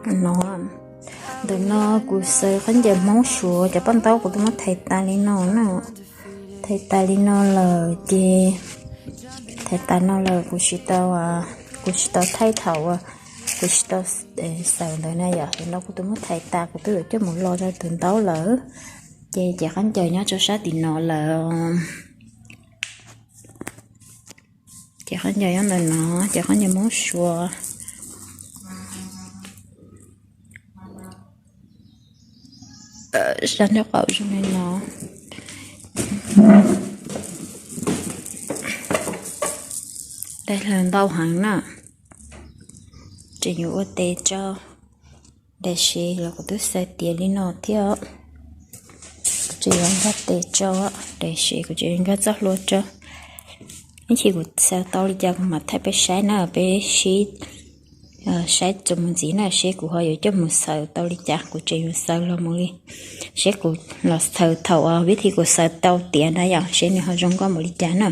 No, ntawm no kuv xaws khaub ncaws Hmoob Suav cov paj ntaub kuv twb muab thais tas li no na. Thais tas li no lawm ces, thais tas no lawm kuv tsis tau, kuv tsis tau thaij thaum, kuv tsis tau xaws ntawd na yom. Ntawm no kuv twb muab thais tas, kuv twb yuav coj mus lo rau tus ntaub lawm. Ces cov khaub ncaws nyob rau sab tim no lawm. Ces khaub ncaws nyob ntawm no, ces khaub ncaws Hmoob Suav. Sab nraub qaum zoo li no. Dai hlaws ntau heev na. Tseem yuav ua tes rau, tiam sis los kuv twb xaws tiav li no thiab. Kuv tseem yuav nkag tes rau, tiam sis kuv tseem yuav nkag txoj hlua rau. Ib chim kuv xaws tau li cas kuv mam thaij peb saib na, peb sib saib txuas mus ntxiv na, seb kuv ho yuav coj mus xaws tau li cas, kuv tseem yuav xaws los mus li, seb kuv los xaws thaum vib thi kuv xaws tau tiav na yom, seb nws ho zoo nkauj npaum li cas na.